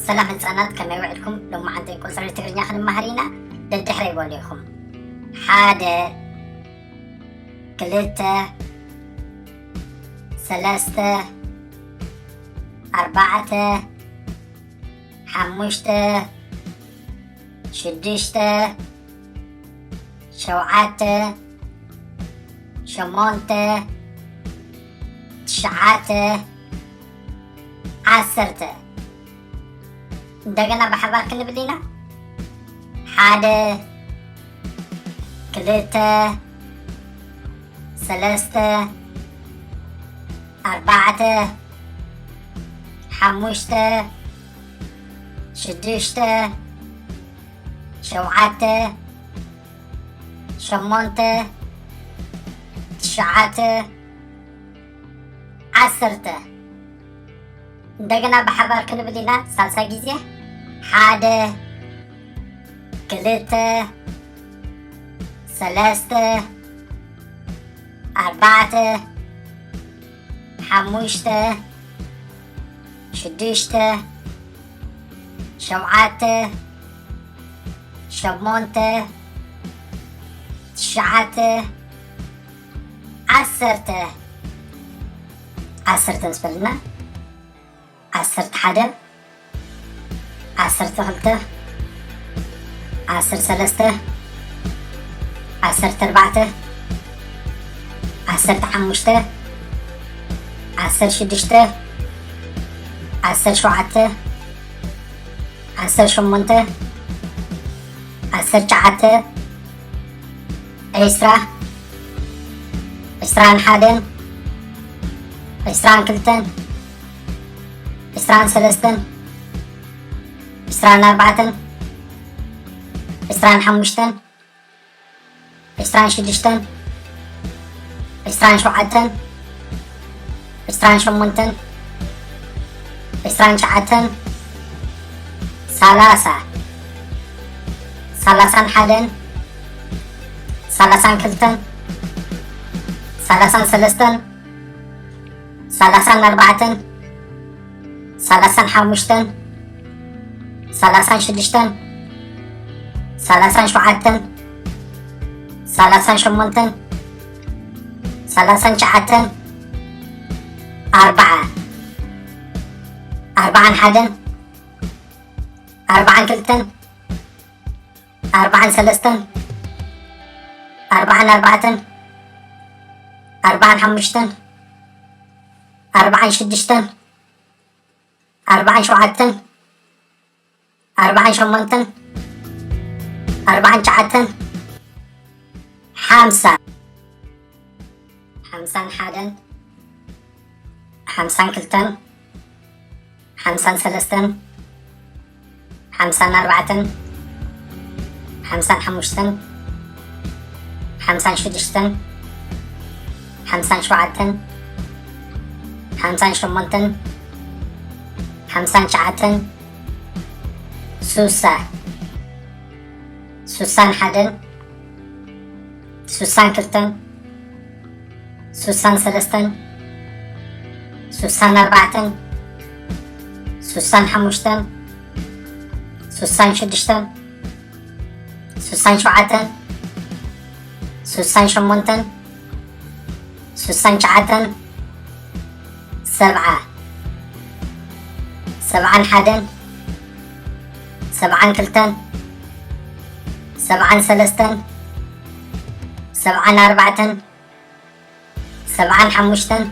ሰላም ህፃናት፣ ከመይ ውዕልኩም? ሎማዓንቲ ቁፅሪ ትግርኛ ክንመሃር ኢና። ደድሕረይ በሉ ኢኹም። ሓደ፣ ክልተ፣ ሰለስተ፣ ኣርባዕተ፣ ሓሙሽተ፣ ሽዱሽተ፣ ሸውዓተ፣ ሸሞንተ፣ ትሽዓተ፣ ዓሰርተ። እንደገና ብሓባር ክንብል ኢና። ሓደ፣ ክልተ፣ ሰለስተ፣ ኣርባዕተ፣ ሓሙሽተ፣ ሽዱሽተ፣ ሸውዓተ፣ ሸሞንተ፣ ትሽዓተ፣ ዓሰርተ። እንደገና ብሓባር ክንብል ኢና። ሳልሳይ ግዜ። ሓደ፣ ክልተ፣ ሰለስተ፣ ኣርባዕተ፣ ሓሙሽተ፣ ሽዱሽተ፣ ሸውዓተ፣ ሸሞንተ፣ ትሽዓተ፣ ዓሰርተ። ዓሰርተ ምስ በልና፣ ዓሰርተ ሓደ፣ ዓሰርተ ክልተ፣ ዓሰርተ ሰለስተ፣ ዓሰርተ ኣርባዕተ፣ ዓሰርተ ሓሙሽተ፣ ዓሰርተ ሽዱሽተ፣ ዓሰርተ ሸውዓተ፣ ዓሰርተ ሸሞንተ፣ ዓሰርተ ትሽዓተ፣ ዒስራ፣ ዒስራን ሓደን፣ ዒስራን ክልተን፣ ዒስራን ሰለስተን፣ ዒስራን ኣርባዕተን፣ ዒስራን ሓሙሽተን፣ ዒስራን ሽዱሽተን፣ ዒስራን ሸውዓተን፣ ዒስራን ሸሞንተን፣ ዒስራን ትሽዓተን፣ ሰላሳ፣ ሰላሳን ሓደን፣ ሰላሳን ክልተን፣ ሰላሳን ሰለስተን፣ ሰላሳን ኣርባዕተን፣ ሰላሳን ሓሙሽተን፣ ሰላሳን ሽዱሽተን፣ ሰላሳን ሸውዓተን፣ ሰላሳን ሸሞንተን፣ ሰላሳን ትሽዓተን፣ ኣርባዓ፣ ኣርባዓን ሓደን፣ ኣርባዓን ክልተን፣ ኣርባዓን ሰለስተን፣ ኣርባዓን ኣርባዕተን፣ ኣርባዓን ሓሙሽተን፣ ኣርባዓን ሽዱሽተን፣ ኣርባዓን ሸውዓተን፣ ኣርባዓን ሸሞንተን፣ ኣርባዓን ትሽዓተን፣ ሓምሳ፣ ሓምሳን ሓደን፣ ሓምሳን ክልተን፣ ሓምሳን ሰለስተን፣ ሓምሳን ኣርባዕተን፣ ሓምሳን ሓሙሽተን፣ ሓምሳን ሽዱሽተን፣ ሓምሳን ሸውዓተን፣ ሓምሳን ሸሞንተን፣ ሓምሳን ትሽዓተን፣ ሱሳ፣ ሱሳን ሓደን፣ ሱሳን ክልተን፣ ሱሳን ሰለስተን፣ ሱሳን ኣርባዕተን፣ ሱሳን ሓሙሽተን፣ ሱሳን ሽዱሽተን፣ ሱሳን ሸውዓተን፣ ሱሳን ሸሞንተን፣ ሱሳን ትሽዓተን፣ ሰብዓ፣ ሰብዓን ሓደን፣ ሰብዓን ክልተን፣ ሰብዓን ሰለስተን፣ ሰብዓን ኣርባዕተን፣ ሰብዓን ሓሙሽተን፣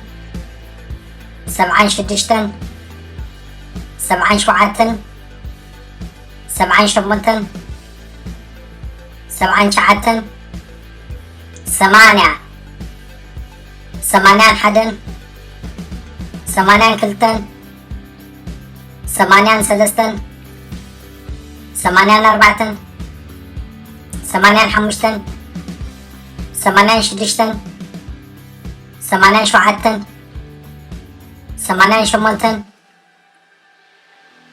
ሰብዓን ሽዱሽተን፣ ሰብዓን ሸውዓተን፣ ሰብዓን ሸሞንተን፣ ሰብዓን ትሽዓተን፣ ሰማንያ፣ ሰማንያን ሓደን፣ ሰማንያን ክልተን፣ ሰማንያን ሰለስተን፣ ሰማንያን ኣርባዕተን፣ ሰማንያን ሓሙሽተን፣ ሰማንያን ሽዱሽተን፣ ሰማንያን ሸውዓተን፣ ሰማንያን ሸሞንተን፣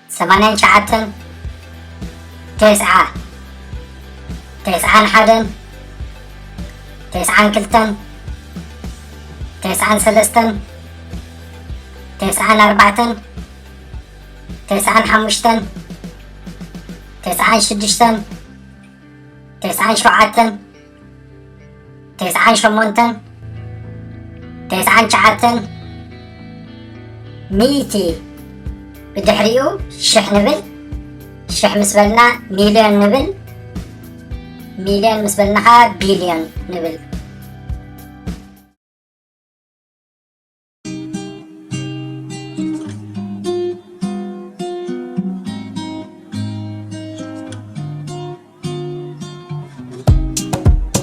ሰማንያን ትሽዓተን፣ ተስዓ፣ ተስዓን ሓደን፣ ተስዓን ክልተን፣ ተስዓን ሰለስተን፣ ተስዓን ኣርባዕተን፣ ተስዓን ሓሙሽተን፣ ተስዓን ሽዱሽተን፣ ተስዓን ሸውዓተን፣ ተስዓን ሸሞንተን፣ ተስዓን ትሽዓተን፣ ሚእቲ። ብድሕሪኡ ሽሕ ንብል። ሽሕ ምስ በልና ሚልዮን ንብል። ሚልዮን ምስ በልና ኸዓ ቢልዮን ንብል።